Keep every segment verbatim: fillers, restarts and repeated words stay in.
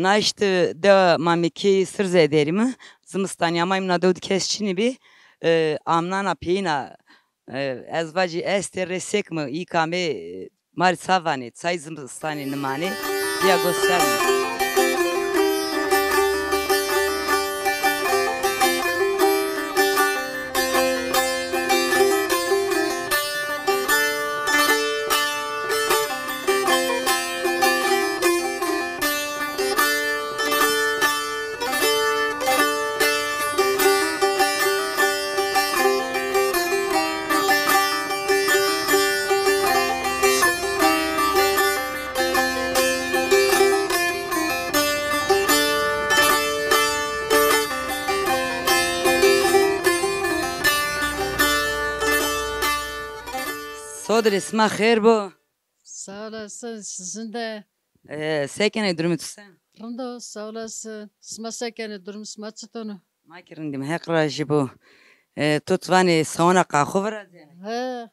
Na işte de Mamekî Sirze derî mi. Zimistanî ama îmna dew di kes çinî bî. E, amnana peyîna, e, ez vacî estê rê sek mi î kamê, e, ma rê ça vanê, çay zimistanî nimanê, ya goser mi. Sodirê sima xêr bo. Sağ olasın, sizin de. E, se kenê, durumê tu se? Rind o, sağ olasın. Sima se kenê, durum sima çiton o? Ma ki rindîm, Heq rajî bo. E, tu tu vanê sawona qaxo virazenê? He.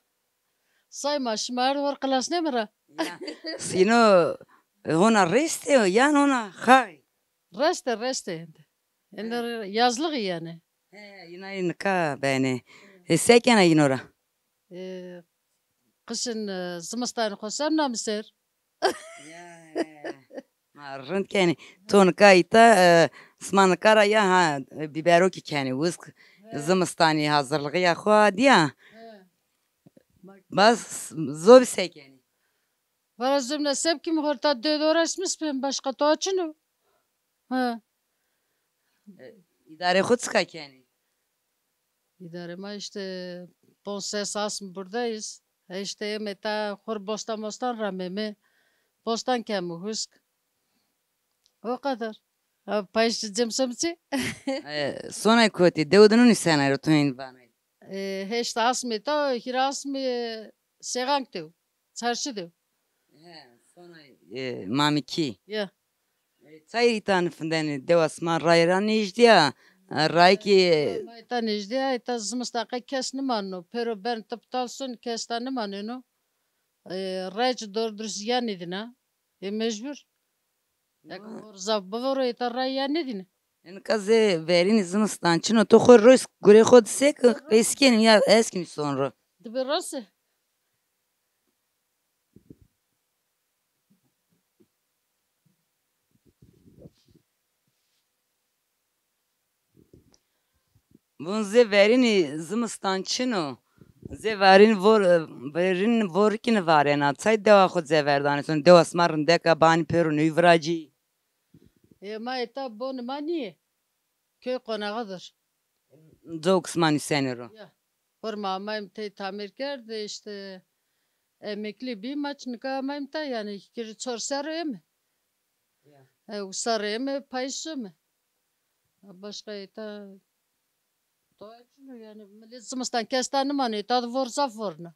Say ma şima erd hor qilasnê mi ra? Ya. Sino, e, hona restê yan hona xay? Restê, restê. Ender yazlığı yani. He, yina nika benê. E, se kena yino ra? E, qişin, e, zimistanî xo semna mi ser. Ya, ya. Ma rind kenî. To nika îta, e, sima nika ra ya ha, e, bîberokî kenî, wizk, he, zimistanî hazirlixîya xo dîya. He. Bas zobî se kenî? Vara zimne sebkî mi xorta dê doresmiş ben, başka to çin o. Ha. E, îdarê xo çika kenî? İdare ma işte ponc ses asm buradayız. E işte eme ta xor bostan mostan rameme. Bostan kemu husk. O kadar. Ha, payış cem semçi. E, sonay kotî, dew de nunî senay ro tu hên vanay? E, heşt asmê ta, hîr asmê sêxank dew. Çarşı dew. He, sonay, e, Mamikî. Ya. E, çay îta nifindenê, dewa sima rayê ra nêjdî ya, e, rayê kî. Ma îta nêjdî ya, îta zimistan qey kes nimaneno. Pêro bern tip tal son kes ta nimaneno. E, ray çi dor durus ya nêdîna. E, mecbur. Eke hor zaf bivoro, îta ray ya nêdîne. Nika zê verînî zimistan çin o, to xo roy gurê xo di se ki qeyskenî ya eskînî sonro. Dibe rase. Vun zê verînî zimistan çin o. Zê verîn vor, verîn vorikî nivarena. Çay dewa xo ceverdanê son. Dewa sima rindeka banî pêro nêwî viracî. E, ma êta bonê ma nîyê. Köy konağı dir. Cewk sima nîsenê ro. Ya. Hor ma amayim tey tamir kerd, işte emekli bî, ma çi nika amayim ta, yani kiri çor serre eme. Ya. E, u serre eme, payîs ome. Başka êta to çin o, yani millet zimistan kes ta nimanê, êta di vor zaf vorna.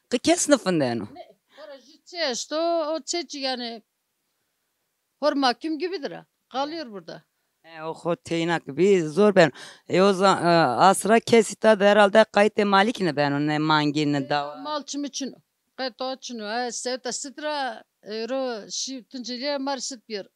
Qi kes nifindeno. Ne, para jü çi esto, o çi çi yani. Hor mahkum gibidir ha. Kalıyor burada. E, o xo teyna ki bî zor beno. E, o za-, e, asra kesî ta de herhalde qaytê malî kî nibeno, ne mangî, ne dawa. Mal çimi çin o. Qey to çin o. E, sewta sit ra, e, ro şî tuncilîye mar sit bir.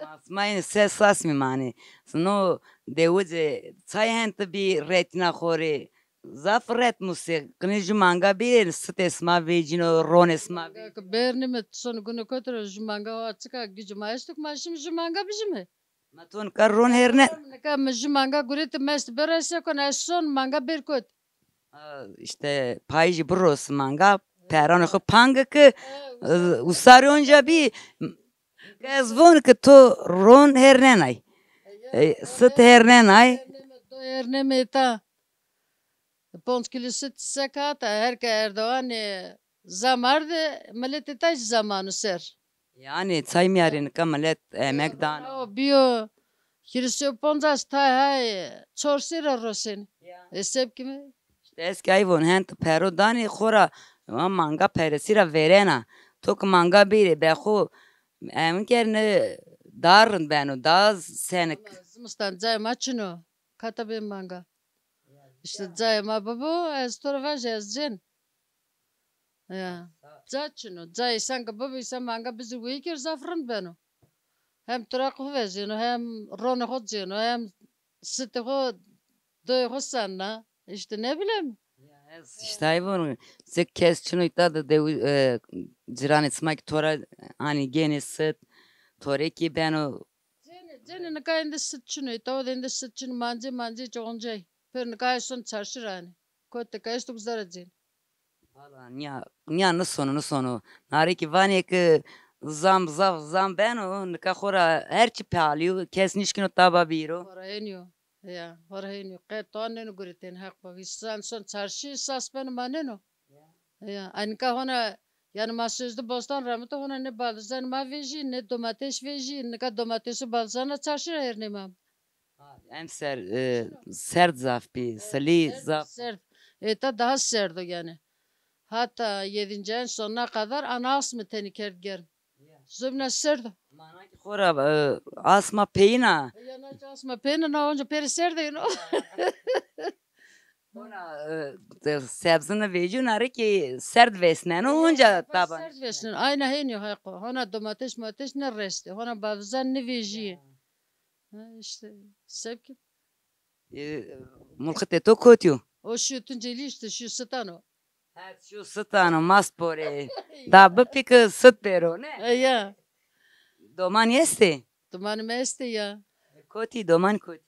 Asmayın ses sas mi mani. Sino dewice çay henti bî retina xorê. Zaf ret muse. Qinê jü manga bîrê, sitê sima vecîno, ronê sima vecîno. Manga ki bernîme, tu son gune kotiro, jü manga wa çika gücü ma eştuk, ma şim jü manga bijime. Ma to nika ron herne. Nika mi jü manga gureti mest bera se kon, ez son manga ber kot. A, işte payîjî birosi manga, peranê xo pange ki, e, usarê onca bî, ez von ki to ron hernenay. E, sit hernenay. Do herneme ta. Ponc kîlo süt sek hata, her ke Erdoğanê zam arde, miletê ta jî zam ano ser. Yani çay miyarê nika milet emek dano. O biyo hîris û poncas tay hay çor sî ra rosenê. Ya. E, sebkîme. İşte ez kî ay von hent pero danê xora, ma manga peresî ra verena. To ki manga bîrê be xo em kerne daha rind beno, daha senik. Ama zimistan cayê ma çin o. Kata bê manga. İşte cayê ma bibo, ez to ra vajî ez cên. Ya. Ca çin o. Ca îsan ke bibo, îsan manga bizî weyî kir, zaf rind beno. Hem tiraqê xo vezeno, hem ronê xo cêno, hem sitê xo, doyê xo senna. İşte ne bileyim. Ya, ez işte ay vonu. Se kes çino ita de, de, e, ciranê sima ki tora, hani gênê sit, torê ki beno. Cênê, cênê nika êndî sit çino ita, o de êndî sit çino, mancê, mancê çoğuncay. Pêro nika ay son çarşî ra hanê. Kotê ke esto guzara cênê. Valla nîya, nîya nisono, nisono. Narê ki vanê ki zam, zaf zam beno, nika xora her çî pahalî yo, kes nişkîno taba bîro. Xora hênî yo. Ya, xora hênî yo. Qe toa nêno guretên, heq bak. Îsan son çarşî sas beno maneno. Ya. Ya, a nika hona, yanî ma sözde bostan ramito, hona ne balzan ma vejî, ne domates vejî, nika domates û balzana çarşî ra hêrnê ma. Ha, emser, e, serd zaf bî, silî zaf. Serd. Êta daha serd o yanî. Hata yedinci ayın sonuna kadar ana asmı teni kerd germ. Ya. Zobna serd o. Mana ki xora, e, asma peyina. Ya, na ki asma peyina, na onca peri serd êno. Hona, e, sebzini vecî, narê ki serd vesneno, onca taban. Serd vesneno. Ayna hênî yo heqo. Hona domates momates ne restê. Hona balzan ne vejî. Ya. Ha, işte, sebkî. E, mulxitê to kotî yo? O şîyo Tuncelî işte, şîyo sitan o. Ha, şîyo sitan o, mast borê. Da bipî ki sit bêro, ne? E, ya. Domanî estê? Domanê mi estê ya. Kotî, domanî kotî?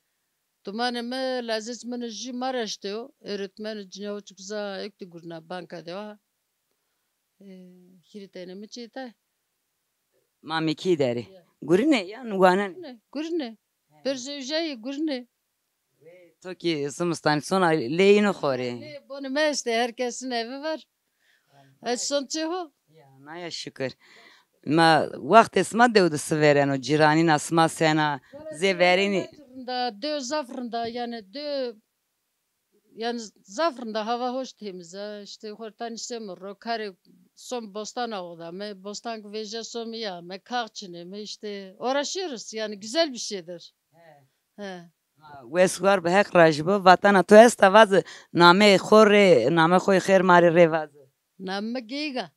Domanê mi lazê mi jû Maraşî de yo. Öğretmen o, cinîya o çik uza ek de gurna banka de wa. E, hîrê tenê mi çê tay. Mamekî derê. Ya. Gurine yan wanenê? Gurine, gurine. He. Pêro zewjayî gurine. Wê, to kî zimistanî sona lê îno xo rê. Lê bonê mi estê, her kesin evi var. Ez son çê ho. Ya, naya şikir. Ma wextê sima dew de si vêreno, cîranîna sima sena, zê verênî? Rinda, dew zaf rinda, yanî dew Yanî zaf rinda, hava hoş, temiz a. İşte xortanî semo ro, karê som bostan aoda me, bostan ki vejîya somî ya me, kax çinê me, işte uğraşıyoruz. Yani güzel bir şeydir. He. He. Ha, wes war bi, Heq rajî bo. Vatana to esta vaze, nameyê xo rê, nameyê xo yê xêr ma rê rê vaze. Namê mi Geyik a.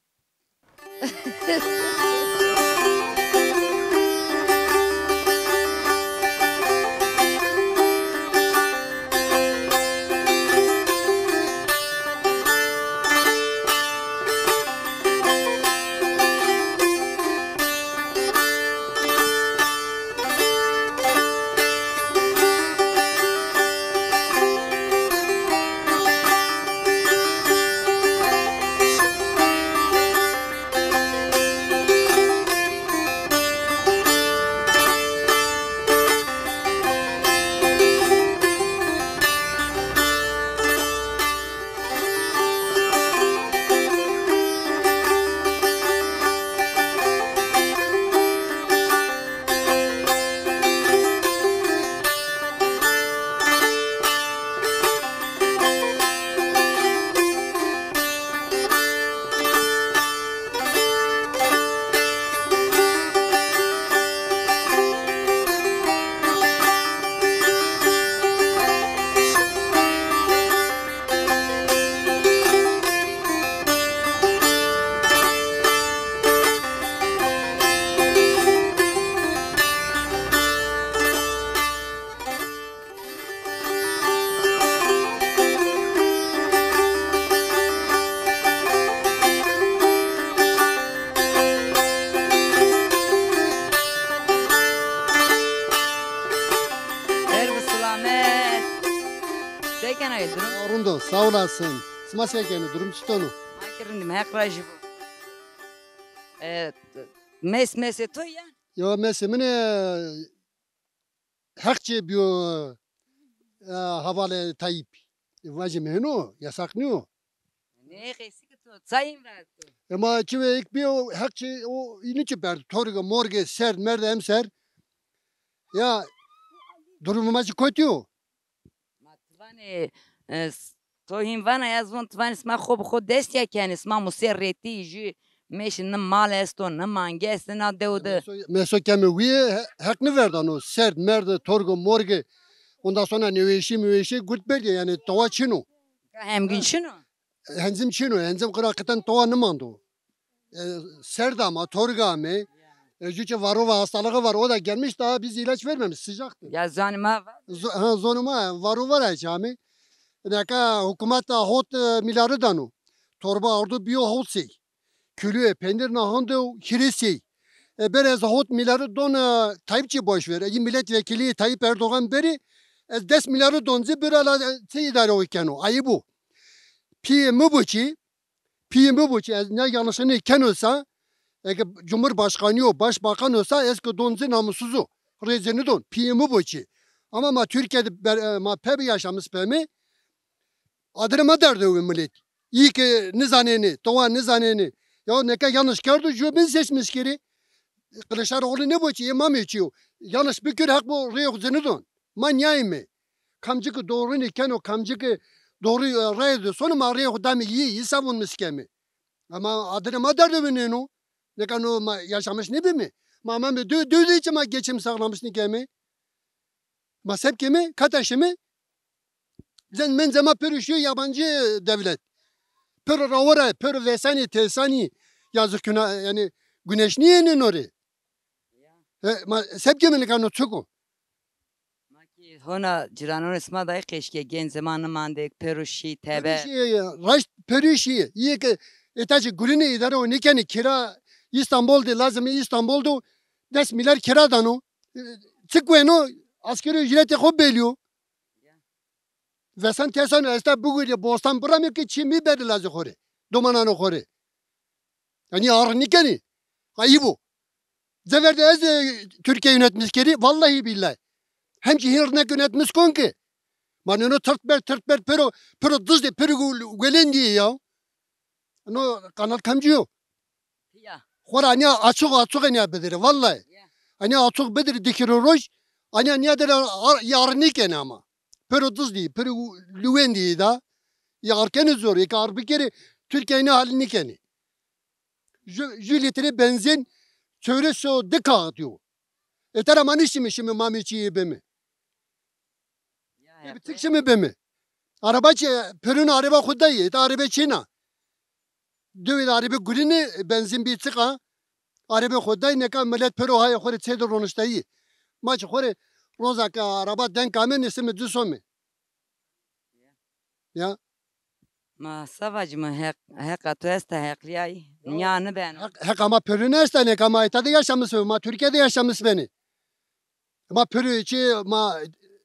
Xêr bi silamet. Se kena, ê durum? Rind o, sağ olasın. Sima se kenê, durum çiton o? Ma ki rind îme, Heq rajî bo. E, mes, mesê to ya? Yo, mesê min ê, Heq çê biyo, e, havalê Tayyip. E, vajîme hêno, yasak nîyo. Nê qesî ki to, çayîn verdo. Ema çi ve ek biyo, Heq çê o, înî çi berdo. Torge, morge, serd, merde, emser. Ya, durumê ma çi kotî yo. Ma ti vanê, e, s-, to hîn vana, ez von ti vanê sima xo bi xo dest ya kenê, sima musê rêtî jü mêşî, ni mal esto, ni mangê estê na dew de. Meso, meso keme wîye, he-, Heq niverdano, serd, merde, torge, morge, ondan sonra nêweşî, meweşî gurt berdîye, yanî towa çin o. Hemgîn çin o? Henzim çin o, henzim qira qiten towa nimando. E, serd ama, torge ame, E, çünkü varroa hastalığı var, o da gelmiş, daha biz ilaç vermemiş, sıcaktır. Ya zonê ma va- Zo- ha, zonê ma, varroa var ya cami. Neka hükümet de hot, e, milyarı dano. Torba ardo biyo hot sey. Kiloyê peynir na hande û hîrê sey. E, berê ez hot milyarı don, e, Tayyip çi boş ver. E, milletvekili Tayyip Erdoğan berê, ez des milyarı don zî bir ala, e, çi idare o keno. Ayıp o. Piyê mi bo çi, piyê mi bo çi, ez ne yanlışını kenosa, eke Cumhurbaşkanı o, başbakan olsa, ez ki don zî namussuz o. Rêzê nidon, piyê mi bo çi. Ama ma Türkiye'de ber-, e, ma pebe yaşamış peme, Adirê ma derdo wi milet. Î ke nizanênê, towa nizanênê. Ya neke yanlış kerdo, jû bin seçmiş kerê. Kılıçdaroğlu ne bo çi, ê ma mê çi yo. Yanlış bikir, heq bo rê xo zinidon. Ma niyayîme. Kamcı ki doğru nîkeno, kamcı ki doğru, e, rey de sono ma rê xo dame yî, yî savunmiş keme. Ama adirê ma derdo wi nêno. Neka no ma yaşamış nêbime. Ma mame dö-, dö-, de çi ma geçim sağlamış nîkeme. Ma se bikeme, kata şime. Zen mence ma pêro şîyo yabancı devlet. Pêro rawo ra, pêro vesanî, tesanî, yazık günah, yani güneş niye ne nori? E, ma se bikeme nika no çik o? Ma ki hona ciranonê sima dayê qeşkê, gencê ma nimandê, pêro şî, tebe. Pêro şî, raşt pêro şî. Yê ke etaci gurine idare o nêkenê, kira İstanbul de, lazım İstanbul de des milyar kira dano. E, çik weno, asgari ücretê xo belî yo. Vesan tesan esta bigurî bostan biramê ke çî mi berdî lazê xo rê, domananê xo rê. Yanî arr nîkenî. Ayıp o. Ceverde ez, e, Türkiye yönetmiş kerî, vallahi billahi. Hem ki hin rinek yönetmiş kon ki. Ma nêno tırt ber, tırt ber, pêro, pêro dizde, pêro gu-, guelendî ya. No kanal kamcî yo? Ya. Xora anya açıq, açıq anya bidirî, vallahi. Ya. Anya açıq bidirî dikiro roj, anya anya der ar-, yar nîkenî ama. Pêro dizdî, pêro lüwendî da. Yar kenî zor, eke ar bikerî, Türkiye ne hal nîkenî. Ju, ju litre benzin çewres û di kağıt yo. E tera ma nişîme şîme mamê çîyê bime. Ya, ya, bi tik şîme bime. Araba çi, pêrûn araba xo dayî, ta araba çîna. Dewê de araba gurîne, benzin bî çiqa. Araba xo dayî, neka milet pêro hayê xo rê çê de roniştayî. Ma çi xo rê roza ke araba denk ame, nişîme ci some. Ya. Ma se vacîme, heq, heqa to esta, heqlîyayî. Nîya nibeno. Heq, heqa ma pêrûn esta, neka ma îta de yaşamış, ma Türkiye de yaşamış benî. Ma pêrû çi, ma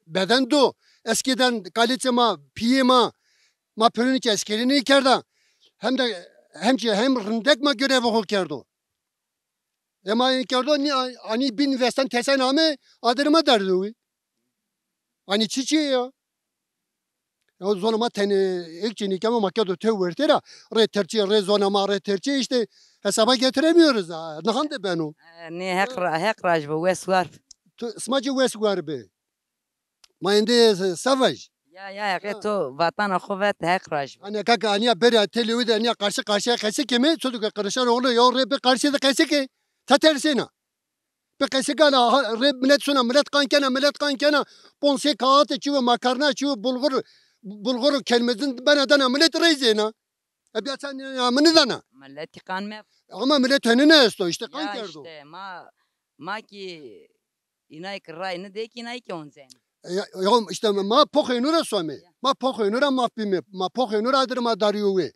beden do. Eskiden kalite ma, piyê ma, ma pêrûn ki eskerî nêkerda. Hem de hem ki hem rindek ma görevê xo kerdo. Ema ê kerdo, nî, anî bîn vesan tesen ame, adirê ma derdo wî. Anî çiçî ya? Ya zonê ma tenê ek çî nîkeme, ma kerdo tew wertê ra. Rê terçî, rê zona ma, rê terçî işte hesaba getiremiyoruz ha. Nihan de beno. E, nê heq ra, heq raj bo, wes war. Tu, sima ci wes war bi. Ma êndî se vaj. Ya, ya, heqê to vatana xo vet, heq raj bo. Hani kaka aniya berî televîzyonî de aniya karşı karşıya qesî keme, ço ke Kılıçdaroğlu ya rê bi karşı de qesî ke. Ta tersêna. Bi qesî kana, ha, rê milet sona, milet qan kena, milet qan kena. Ponsê kağıtê çi ve makarna, çi ve bulgur, bulgur kelmezin bena dana milet reyzêna. E, bîya sen ya mi nizana. Miletî qan me. Ama milet henî ne esto, işte qan kerdo. Ya işte, ma, ma ki inay ki ray nidê ki inay ki onzenî. E, ya, ya işte ma poxê nu ra some. Ya. Ma poxê nu ra maf bîme. Ma poxê nu ra dir ma darîyo wê.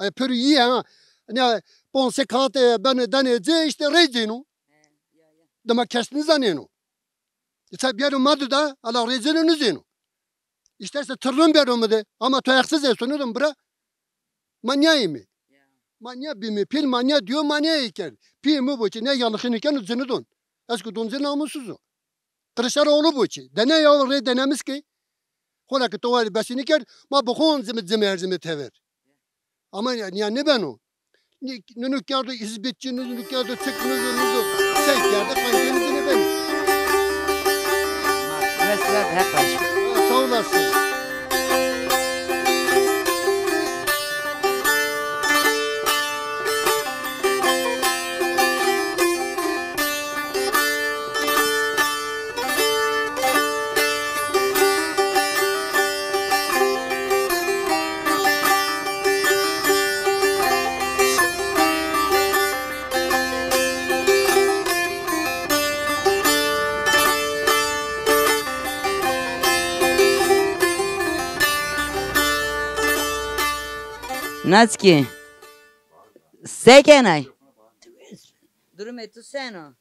E, pêro yî ha. Ne, ponsê kağıt, e, ben danê ci işte reyzêno. He, ya, ya. Dima kes nizanêno. Îsa biyaro ma de da, ala rêzeno nizeno. İsterse tırnım biyaro mi de, ama to haksız esto, nidon bira. Ma niya imi. Ya. Ma niya bimi, pil ma niya diyor, ma niya iken. Pi mi bo ki, ne yanlışını ken, zinidon. Esko don zin namusuzu. Kılıçdaroğlu bo ki. Dene ya, rê denemiş ki. Xora ki to wari besini ker, ma bi xon zimi, zimi erzimi tever. Ama ya, ya nêbeno. Nî-, nunu kerdo hizmetçi, nunu kerdo tık, nunu, nunu. Şey kerdo, kalitemiz nêbeno. Mesela hep başka. Ha, sağ olasın. Naçikî. Se kenay? Durumê tu sen o?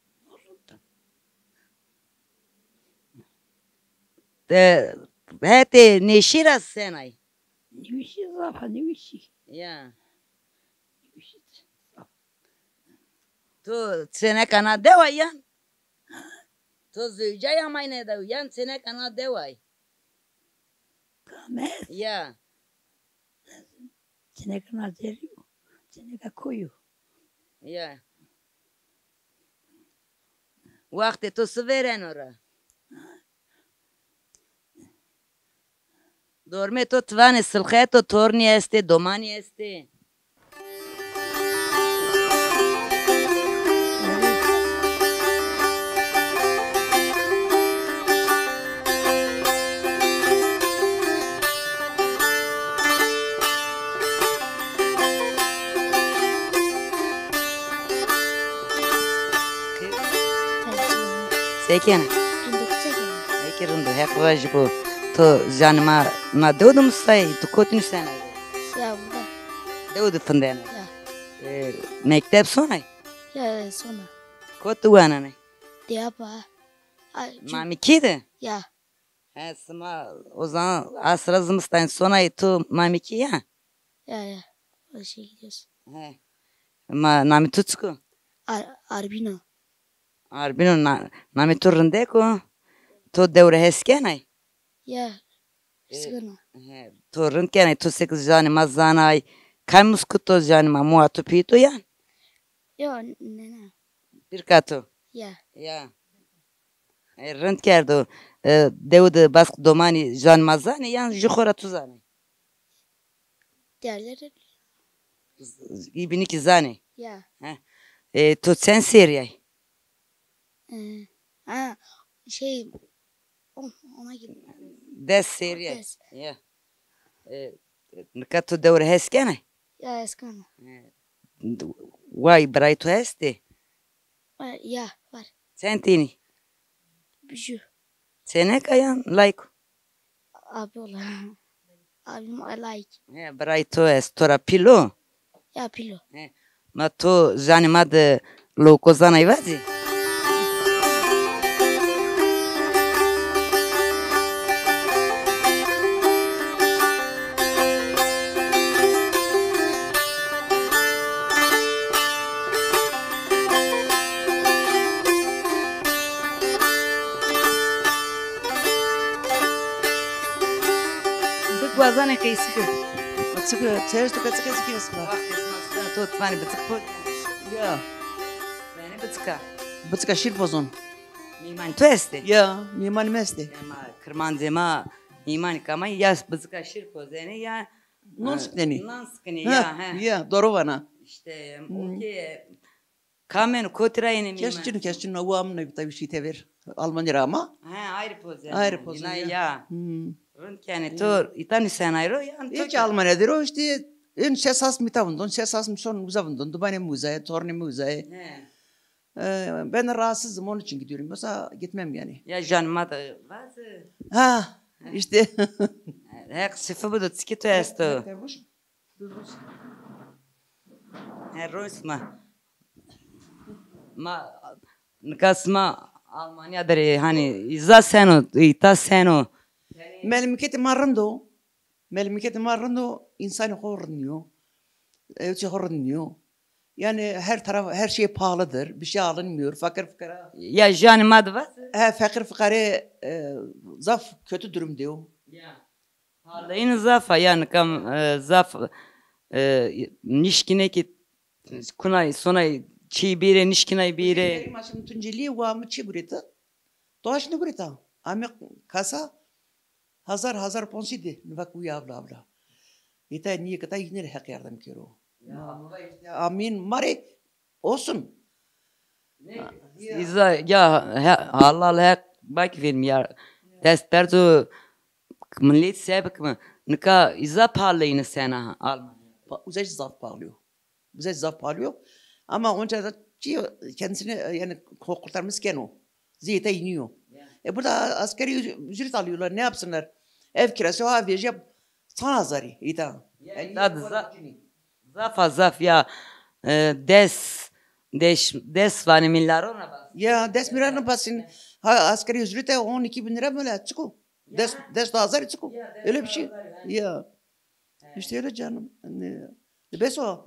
E, hetê nêşî ra senay? Nêwişî zaf a, nêwişî. Ya. Nêwişî zaf. Tu çêneka na dewa yan? To zewcay amayne dew yan çêneka na deway? Kame? Ya. Çêneka na derî yo. Çêneka koy o. Ya. Wextê to si vêreno ra? Dormê to ti vanê silxeto, tornî estê, domanî estê? Se kenê? Rindek se kenê? Eke rind o, Heq vajî bo. To janê ma na dew de musay, tu kotî nusenay? Ya, burada. Dew de findenay? Ya. E, mekteb sonay? Ya, sona. Kot de wanenay? Diyaba. Ay, çu- Mamikî de? Ya. He, sima o zaman asra zimistan sonay, tu Mamikî ya? Ya, ya. O şey gidiyoruz. He. Ma namê tu çik o? Ar Arbino. Arbino, na namê tu rindek o? To dew ra hes kenay? Ya. E, hes kena. He, to rind kenay, to seke janê ma zanay. Kam muskito janê ma, mua to pîto yan? Yo, nena. Pîrka to? Ya. Ya. E, rind kerdo. E, dew de bask domanî janê ma zanê yan jü xo ra tu zanê? Diğerleri? Îbinî kî zanê. Ya. He. E, to çend serrî yay? E, ha, şey, on, ona gibi. Des serrî yay. Des. Ya. E, nika to dew ra hes kenê? Ya, hes kena. E, way, birayê to estê? E, ya, var. Çend tenî? Jü. Çêneka yan layik? Abi ola. Abim layik. He, birayê to est, to ra pîl o? Ya, pîl o. He. Ma to janê ma de lowko zanay vacî? Bi gwazanê qeysî ke. Çik, çerç to ke çik, çik esma? Wextê sima sina to tivanê biçik po. Ya. Tivanê biçika. Biçika şîr pozon. Mîmanê to estê? Ya, mîmanê mi estê. Ya, ma kirmancê ma mîmanê kamay ya biçika şîr pozenê ya nan sikinenê. Nan sikinê ya, he. Ya, doğru vana. İşte, o ki Kamên, kotî ra yenê mîman? Kes çin o, kes çin o. Wa min ewta wî şî tever. Almanya ra ama. He, ayrı poze. Ayrı poze ya. Ya. Hmm. Rind kenê to, îta nîsenay ro yan to? Hiç Almanya der o, işte ön ses asmî ta vindon, ses asmî son uza vindon, dumanê mi uza ye, tornê mi uza ye. He. Ee, ben de rahatsızım, onun için gidiyorum. Yoksa gitmem yani. Ya janê ma de vazî. Ha, işte. Heq şifi bido, çikê to esto. He, roy sima. Ma, nika sima Almanya der ê, hanî îza sen o, îta sen o? Melmiketê ma rind o. Melmiketê ma rind o, însanê xo rind nîyo. Ewçê xo rind nîyo. Yani her taraf, her şey pahalıdır. Bir şey alınmıyor. Fakir fukara. Ya janê ma de vazî. He, fakir fukare, e, zaf kötü durumda o. Ya. Pahaleyîne zaf a, ya nika, e, zaf, e, nişkînê ki kunay, sonay çî bîrê, nişkînay bîrê. Ma şimdi Tunceli wa mi çi gureta? Doğaç ne gureta? Ame kasa hazar, hazar ponsi de, nivak uya avla avla. Îta nîye kita yine Heq yardım kero. Ya. Amin, mare olsun. Ne? Ha, ya. Îza, ya, he, halal Heq bak film ya. Dest berzo millet sebik mi? Nika îza pahaleyîne sena Almanya. Pa-, uza zaf pahalı. Uza zaf pahalı. Ama onca da ki kendisini, e, yani ko-, kurtarmış keno. Ziyete iniyor. Ya. E, burada asgari üc-, ücret alıyorlar. Ne yapsınlar? Ev kirası, ha, vereceğim sana hazari, îta. Ya, yani, îta da za-, Zaf a zaf ya, e, des, des, des vanê mîlaron ra bas. Ya, des mîlaron ra basîn. Ha, asgari ücrete on iki bin lira böyle, çiko. Des, des hezar çiko. Öyle bir şey. Ya. İşte öyle canım. Ne, bes o.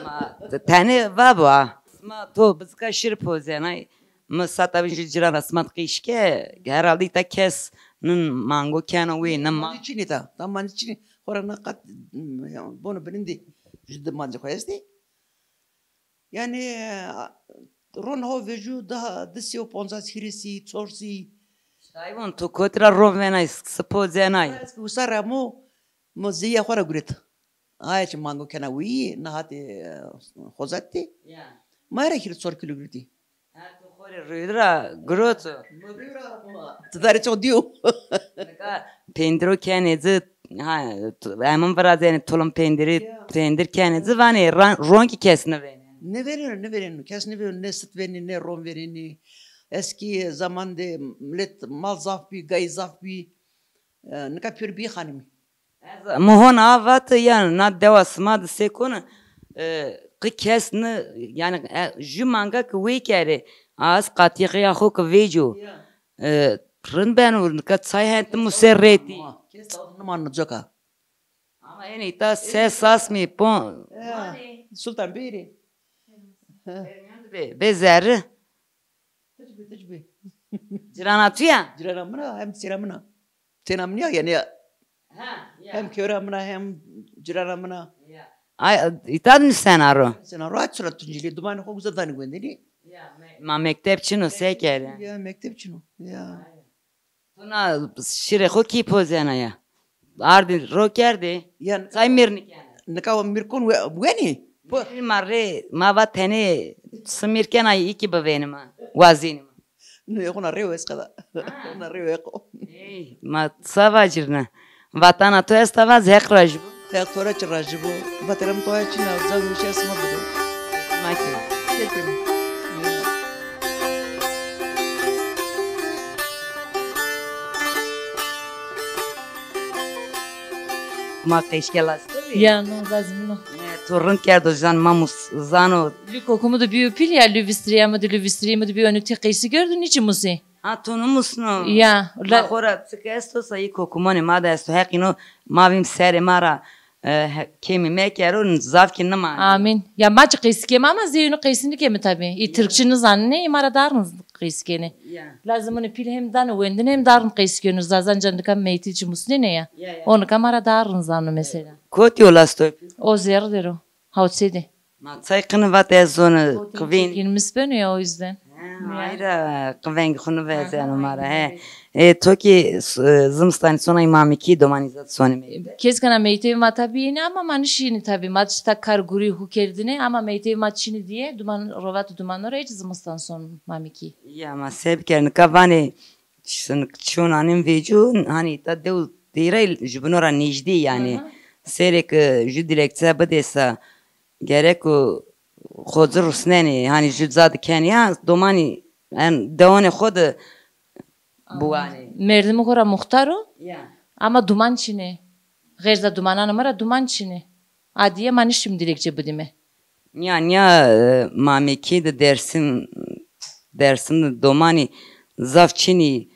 Ma tenê vabo a. Ma to bizika şir pozenay. Mi sata bin ju ciran ra sima qîş ke, herhalde îta kes nin mango keno wê, nin ma. Mani çinî ta. Ta mani çinî. Xora na qat, ya, bono binindî. Ju di mani xo estî. Yani, e, ron ho veju daha di sey û poncas hîrêsî, çorsî. Ay von, to kotî ra ron venay, si pozenay? Ez ki usa ra mo, mo zeya xo ra guret. Aya çi mango kena wî, na hatê, e, xozatî. Ya. Ma ra hîrê çor kîlo guretî. Ha, to xo rê rûyî ra guroto. Ti darê çok diyo. Nika pêndiro kenê ci, ha, tu-, hemin virazenê tulum pêndirî, ya, pêndir kenê ci, vanê ra-, ron kî kes nêvenê. Nêvenê, nêvenê, kes nêvenê, ne sit venê, ne ron venê. Eskî zaman de millet mal zaf bî, gay zaf bî. E, nika pêro bî xanimî. Ez, mi hona a vat, ya na dewa sima de se kon, e, qi kes ni, yani, e, ju manga ki wê kerê, az qatî qîya xo ki vêco. Ya. E, rind beno, nika çay hentî mu ser rêtî. Kes dawd niman coka. Ama enê îta ses asmî pon. Ya, Sultan Beyri. Bê, bê zerri. Ticbî, ticbî. Cirana tu ya? Cirana min a, hem sêra min a. Têna min ya, yani ya. Ha, ya. Hem kewra min a, hem cirana min a. Ya. Ay, îta di nusena ro? Sena ro, aç sura tuncilî, dumanê xo guza danî wendinî. Ya, me-, ma mekteb çin o, se kerde? Ya, mekteb çin o. Ya. Aynen. Tu na şirê xo kî pozena ya? Ardî ro kerdê? Ya, çay mîr nikene? Nika wa mîr kon we-, wenî? Po- Mîrî ma rê, ma va tenê si mîr kena, î kî bivênîme, wazînîme. Nê, xuna rê wes qeda. Ha. Xuna rê weqo. Ey, ma ça vacirne? Vatana to esta vaz, Heq rajî bo. Heq to ra çi rajî bo. Vatena mi to ya çin a, zaf nuşe sima bido. Ma kî. Kefim. Ma qeşke lasto bî. Ya, no, lazim no. E, to rind kerdo, jan ma mus-, zano. Lü kokumu da biyo pil ya, lü vistriya mı da, lü vistriya mı da biyo, önü te qeysi gördü, niçi musi? Ha, to nêmusno? Ya, ma la- xo ra çik esto sa î kokumonê ma de esto. Heq îno ma vîm serê ma ra, e, he-, kêmî mekero, zaf kî nêmanê. Amîn. Ya ma çi qeysî keme ama zê îno qeysî nêkeme tabî. Î tirkçî nêzanenê, î ma ra daha rind qeysî kenê. Ya. Lazim îno pîl hem dano wendin hem daha rind qeysî keno. Zazanca nika meytî çi musnenê ya. Ya, ya. O nika ma ra daha rind zano mesela. Kotî o lastoy pîl? O zerrî der o. Hawtsedî. Ma çay qini vat ez zone qivên. Çekînmis beno ya, o yüzden. Ha, ya. Ay ra qiveng xunu vezeno ma ra, he. E, to kî, e, zimistanî sonay Mamikî, domanî zat sonê meyteb? Kes kena meytebê ma tabî yenî ama ma nişînî tabî. Ma tişta kar gurî xu kerdinê ama meytebê ma çinî diye, duman, rovat duman ra hiç zimistan son Mamikî. Ya, ma se biker, nika vanê, çi-, çiyon anên vêcu, hanî ta dew dêray jubîno ra nêjdî yanî. Aha. Serê ke ju dilekçe bidêsa, gereko xo ci rusnenê, hanî ju ca di kenê ya, domanî, en, dewanê xo di biwanê. Merdimê xo ra muxtar o. Ya. Ama duman çinê. Xêrza dumananê mi ra duman çinê. Adîye ma niştîm dilekçe bidîme. Nîya, nîya, e, Mamekî de Dersim, Dersim de domanî zaf çinî,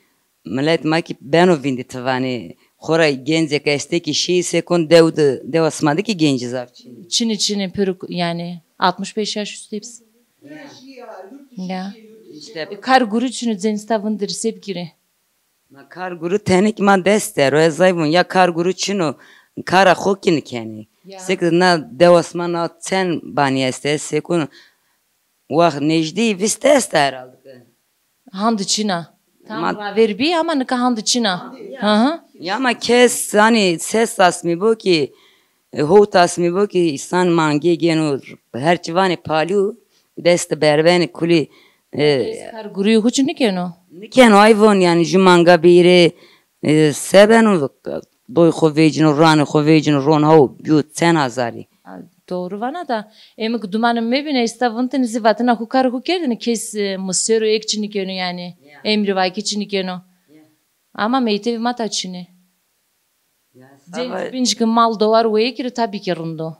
milet ma kî beno vîndî ti vanê. Xora gencêk estê kî şî se kon dew de, dewa sima de kî gencî zaf çinî. Çinî, çinî, pêro, yani altmış beş yaş üstü hepsi. Ya. Ya. İşte. E, kar gurî çinî, cenî sta vindirî se bigîrê. Ma kar gurî tenê kî ma dest der o, ez zayvon ya kar gurî çin o, kara xo kî nikenê. Ya. Seke na dewa sima na çend banî estê, ez seke wext nêjdî vîst esta herhalde ke. Handi çin a. Tam ma raver bî ama nika handi çin a. Hı hı. Ya ma kes, hanî ses asmî bo kî, e, howt asmî bo kî, îsan mangê gêno, her çi vanê palî û dest berbenê kulî, e, kar gurî xo çi nikeno? Nikeno, ay von, yanî ju manga bîrê, e, se beno, doy xo vecîno, ranê xo vecîno, ron haw bîyo çend hazarî. A, doğru vana da, emi ki dumanê mebîne, esta vintinî zî vatena xo kar xo kerdinî, kes, e, mi ser o, ek çi nikeno yanî. Ya. Emrî vakî çi nikeno. Ya. Ama meytevî ma ta çinê. Ya, cenî binc ki mal dowar weye kî rê tabî kî rind o.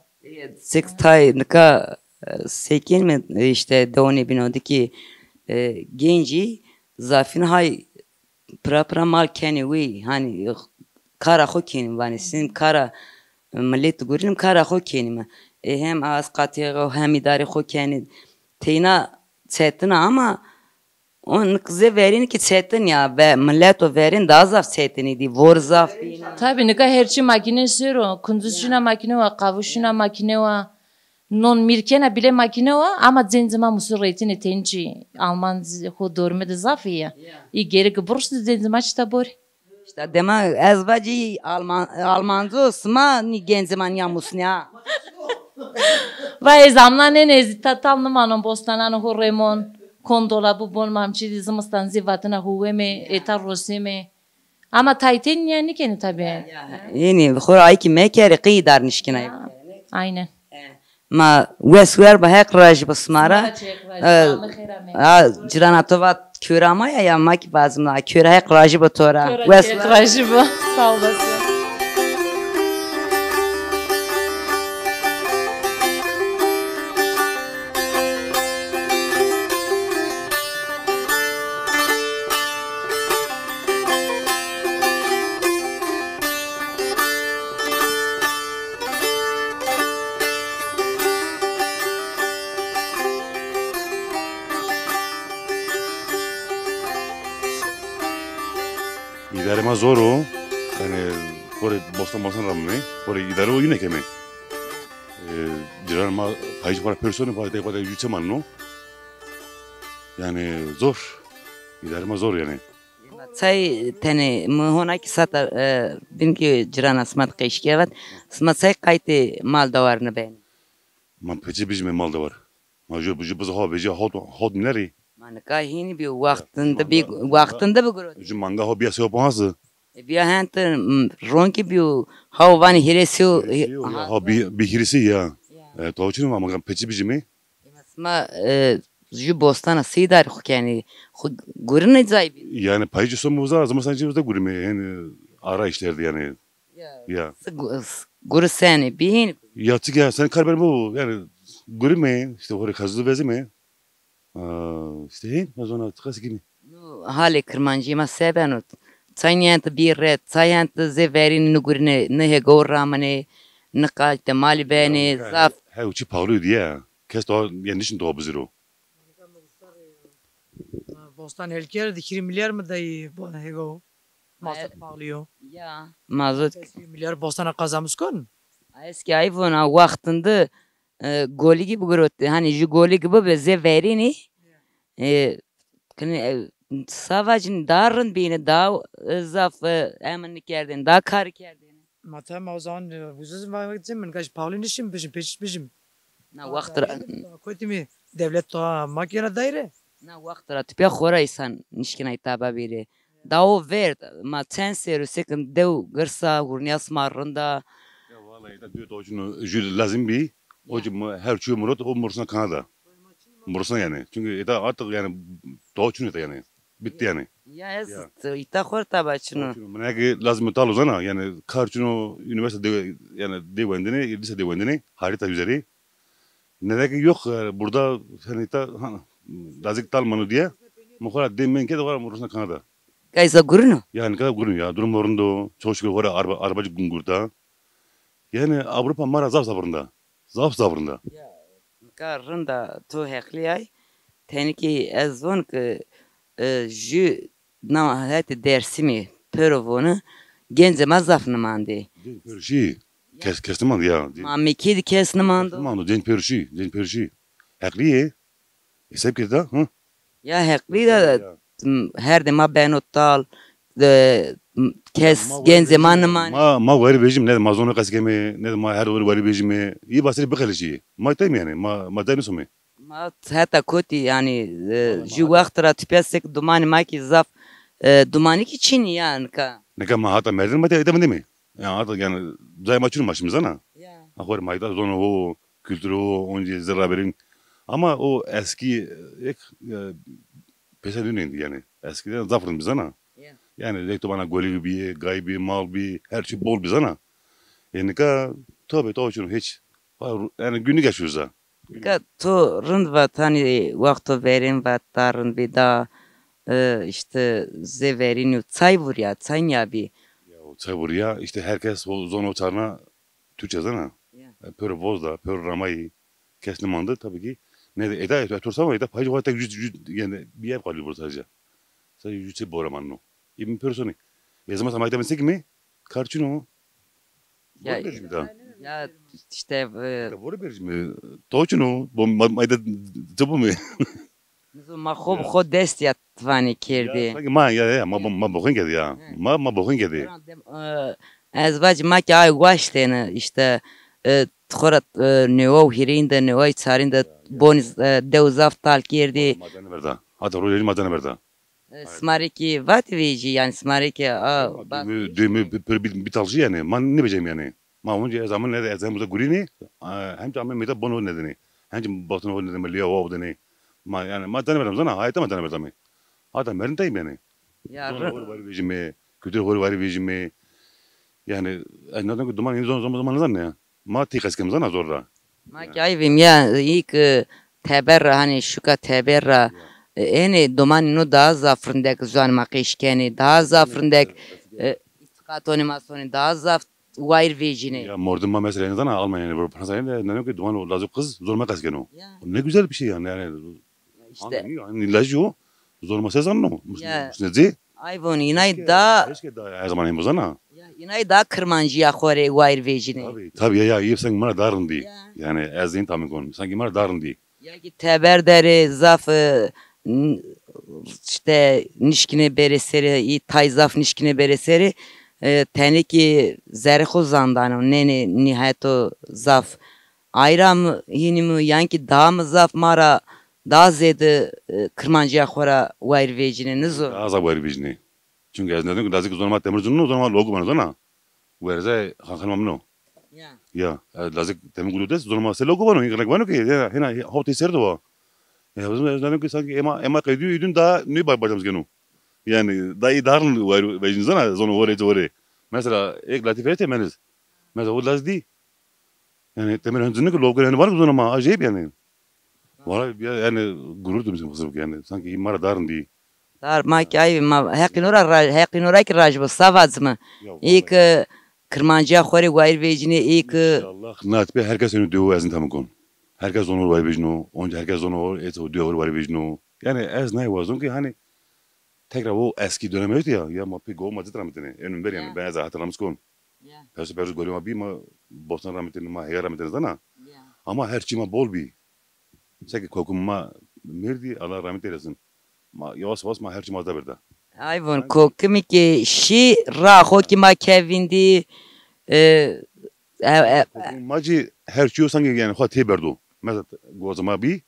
Sek tay nika, e, sekên mi, e, işte dewnê bîno de kî, e, gencî zafîn hay pira pira mal kenê wî, hanî kara xo kenî vanê, sînim kara milet gurînim, kara xo kenîme. E, hem az qatê xo hem îdarê xo kenî. Teyna çetin a ama o nik zê verîn kî çetin ya ve mileto verîn daha zaf çetinî dî, vor zaf bîn. Tabi nika her çî makîne ser o, kunduz şina makîne wa, qavû şina makîne wa. Non mîrkena bile makîne wa, ama cencê ma musû reytîne tenî çî Alman z-, xo dorme de zaf î ya. Ya. Î gerek burus de cencê ma çita borî. İşte dema ez vacî Alman, Almanco sima nî gencê ma nîya musnî ha. Va ez amna nêne ez îta tal nimanon, bostanan xo remon, kon dolabû bon mam çî dî zimistan zî vatina xo weme, eta roseme. Ama taytên nîya nîkenî tabi. Ya, ya. Hênî xo ra ay kî mekerî qî dar nişkînay. Ya, aynen. E, ma wes wer bi, Heq rajî bi sima ra. Sima ra çi Heq rajî bi, e, Allê xêr amê. Ha, cirana to vat kura ma ya, ya ma kî vazim la kura, Heq rajî bi to ra. Kura wes Heq rajî bi. Sağ olasın. Îdarê ma zor o. Yanî xo rê bostan bostan ramime. Xo rê îdare o yine keme. E, ciran ma payîj xo ra pêrsonê, payîj xo ra jû çemanno. Yanî zor. Îdarê ma zor yanî. Çay tenê mi hona ki sata, e, bin ki cirana sima de qeşkî evet. Sima çay qaytê mal dawar nibeni? Ma peçe bijime mal dawar. Ma ju, ju bizi ha vejîya hot, hot milerî. Ma nika hînî bî, wextinde bî, wextinde bi gurot. Ju manga ha bîya sewa panzî. E, bîya hente, m, ronkî bî, ha vanî hîrê sew. Hîrê sew, ya, ha bî, bî hîrê sew ya. Ya. E, to çin ma, ma peçî bijîme. E, ma, e, ju bostana sey darî xo kenî, xo gurine cay bî. Yanî payî ju somo uza, zimistan ju uza gurime, yanî ara işlerdi yanî. Ya. Ya. Guri senî bîn? Ya çik ya, sen kar ben bu, yanî gurime, işte oraya kazılı vezime. Aa, işte hên, ez ona tıkası kimi. Nu halê Kirmancî ma se beno? Çay niyente bî ret, çay ente zê verîn nigurine, ni hêgo ramine, ni qalite malî benê, zaf. He, uçi pahalı diye. Kes daha, yani niçin daha biziro? Bostan helker di hîrê milyar mi dayî hêgo. Mazot pahalı yo. Ya, mazot. Hîrê milyar bostana kazanmış kon? Eski ay vona wextinde, e, golîgî bigirotî. Hanî ju golîgî bibe zê verînî, e, kinî, e, savacin daha rind bîne, daha, e, zaf, e, emin kerdêne, daha kar kerdêne. Ma tabi ma o zaman, e, ucuz ma gideceğim, ben kaç pahalı nişim, bijim, peçiş bijim. Na wext ra. Kotî mi? Devlet daha makine daire. Na wext ra tupya xora îsan nişkînay taba bîrê. Da o verd, ma çend sêr û sekin dew girsa, hurnîya sima rind a. Ya vallahi da diyor da ucunu jü lazim bi. Ucu mu-, her çuyu murot o mursuna Kanada. Mursuna yani. Çünkü eda artık yani doğu çün eda yani. Bitti yani. Ya ez îta xor taba çino. Mına ki lazım tal uzana yani kar çino üniversite de, yani de wendine, lise de wendine harita üzeri. Nedeki yok yani burada hani ta ha, dazik tal manu diye. Muxara de men ke de var mursuna Kanada. Kaysa gurino? Yani kadar gurino ya. Durum orunda. Çok şükür var araba arabacı gün gurda. Yani Avrupa mara zaf zaf rind a. Zaf zaf rind a. Ya, nika rind a, to heqlî ay. Tenî kî ez von ki, e, jü na hetê Dêrsimî pêro voni, gencê ma zaf nimandê. Genç pêro şî. Kes, kes nimand ya. Ma mekî de kes nimando. Kes nimando, genç pêro şî, genç pêro şî. Heqlî yê. Hesab kir da, hı? Ya heqlî da, m, her de ma beno tal, e, m, kes gencê ma nimanê. Ma, ma werî vejîm, ne de ma zonê qesî keme, ne de ma her werî werî vejîme. Î basirî bixelişî. Ma tayme yanî, ma, ma day nisome. Ma heta kotî yanî, e, jü wext ra tupya sek dumanî ma kî zaf, e, dumanî kî çin ya nika. Nika ma hata merdin ma de, de vindime. Ya artık yani cayê ma çin o ma şimdi zana. Ya. Ha, xo rê ma îta zono o, kültürü o, oncî zerra verîn. Ama o eski, e, ek, e, pese dönündü yani. Eskiden zaf rind bi zana. Ya. Yani zek to bana golî bî, gay bî, mal bî, her şey bol bi zana. E, nika tabi, tabi çin o hiç. Pa ru-, yanî günü geçiyoruz ha. Ka to rind vat, hanî wexto verên vat, da rind bî, da, e, îşte zê verînî çay vurya, çay nîyabî. Ya, o çay vurya, işte herkes o zon o çarna Türkçe zana. Ya. E, pör voz da, pör ramayî, kes nîmande, tabii ki. Ne de, eda, e, tursama, eda, paycı var tek yüz, yüz, yani, bir ev kalıyor burada sadece. Sadece yüz şey boramanno. İbn personî. E, zaman ama eda, mesela kimi? Karçino. Ya, Vore berjîme da. Ya, işte, e, Ya, vore berjîme. To çin o? Bo-, ma, ma eda, çi bo mi? Nizo ma xo bi xo dest ya tivanê kerdî. Ya, sanki ma, ya, ya, ma, ma boxin kerdî ya. He. Ma, ma boxin kerdî. Dem, e, ez vacî ma ki ay waştêne, işte, e, xora, e, newa û hîrîn de, newa û çarîn de bonî, e, dew zaf tal kerdî. Ma dene berda. Hata rojê ma dene berda. E, sima rê kî vatî vêjî, yanî sima rê kî, a, bas. Duymu, duymu, bir, bir, bir, bir tal şey yani. Ma nêbecem yani. Ma onca ez ama ne de ez hem burada gurînî, e, hem de ama meta bono nedeni. Hem de bono nedeni, liya o nedeni. Ma yani ma dene berem zana, hayata ma dene berem. Hata merin tayım yani. Ya, zona hor var vejime, kültür hor var vejime. Yani, e, ne demek duman zon zon zaman zan ya. Ma ti qeskem zana zor ra. Ma ki ay vîm ya, ilk, e, teber ra, hani şuka teber ra, e, ene domanî no daha zaf rindek zuan ma qeş kenî, daha zaf rindek, e, îtîqatonî ma sonî, daha zaf wayir vejînê. Ya mordim ma mesela zana Almanya yani, Fransa yani, ne ki duman o lazı kız zor ma qes keno. Ya. Ne güzel bir şey yani, yani. İşte. Hani, hani lajî o, zor ma se zanno. Ya. Musneci. Ay von, inay da. Keşke da her zaman hem zana. Ya, inay da Kirmancîya xo rê wayir vejînê. Tabii, tabii ya, ya, iyi sanki ma ra daha rindî. Ya. Yani ez zîn tahmin kon. Sanki ma ra daha rindî. Ya ki teber derê zaf, e, n-, işte nişkîne bêrê serê, î tay zaf nişkîne bêrê serê, e, tenê ki zerê xo zandano, nênê nîheto zaf. Ayra mi, hînî mi, yan ki daha mi zaf ma ra daha zêde, e, Kirmancîya xo ra wayir vejînê, nizo? Daha zaf wayir vejînê. Çünkü ez nêdon ki lazî ki zona ma temir zunno, zona ma logo beno zona. Werze xanxan ma mino. Ya. Ya, e, lazî ki temir gulo des, zona ma se logo beno, hîn vano ki, ya, hena, hotê ser de wa. Ya, bizim ez nêdon ki sanki ema, ema qediyo, îdun daha nê ba-, bacamız geno. Yani, daha iyi daha wayir vejîn zona, zona hore, hore. Mesela, ek latif ete meniz. Mesela, o lazî dî. Yani temel hüncünü ki logo yani var mı zona ma acayip yani. Valla ya, yani gurur duymuşum kızım yani. Sanki ma ra daha rindî. Dar ma ki ay ma heqîn ora ra-, heqîn ora ki raj bo savaz mı? Ya, ilk, vallahi. E, Kirmancîya xo rê wayir vejînê ilk, e, İnşallah. Nasip herkes onu diyor ezin tamam kon. Herkes onu wayir vejîno. Onca herkes onu et o diyor wayir vejîno. Yani ez nay wazon ki hani tekrar o eski dönem yok ya. Ya ma pek go ma cit ramitine. Önüm ver yani. Ya. Ben ez hatırlamış kon. Ya. Perso perso gorê ma bî ma bostan ramitêne, ma heya ramitêne zana. Ya. Ama her çî ma bol bî. Seke kokim ma mirdî, Allah rahmet eylesin. Ma yavaş yavaş ma her çî ma da berda. Ay von, kokimî ki şî ra xo ki ma kevîndî, e, e, e, kokim ma cî her çî sanki yani xo tê berdo. Mesela goza ma bî,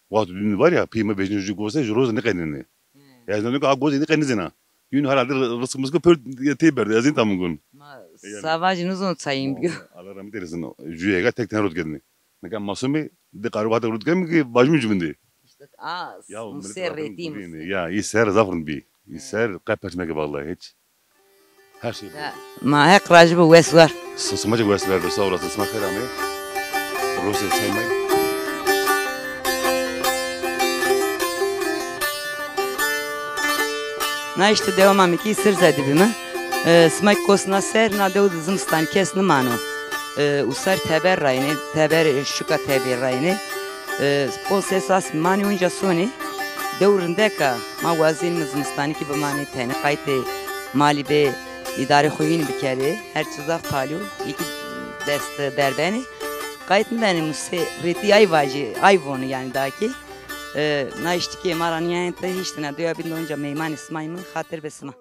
wexto dün var ya, pî ma vejîno jû goze, jû roz nêqenîne. Hmm. Ez nêdon ki a gozê nî qe nizêna. Yün herhalde rı-, rızkımız ki pör tê berdi. Ez nî tamam gun. Ma savacî nizon çayîn bîyo. Allah rahmet eylesin. Jüyega tek tane rot gedini. Nika masumî di qaru vate rot kemi ki bajmî cümündî. İşte a, ya, millet ser rêtî mi? Ya, î ser zaf rind bî. Î ser qe perçmeke vallahi hiç. Her şey. Ya, ma heq rajî bo, wes war. S-, sima cî wes ver, sağ olasın. Sima xêr amê. Rosê çay may. Na işte dewama mi ki sir zedî bîme. E, sima ki gos na ser, na dew de zimistanî kes nimano. E, usar teber rayne, teber, e, şuka teber rayne. E, pos esas manî unca sonî. Dew rindek a, ma wazîn mi zimistanî ki bimanî tenê qaytê malî bê. Îdarê xo hîn bikerê, her çi zaf talî yo, î ki dest derbenê. Qayt nibenê musê rêtî ay vajî, ay vonî yanî da ki. E, na îştî ki ma ra nîyayên te hîştîna, dewa bîn de onca meymanê sima yîme, xatir be sima.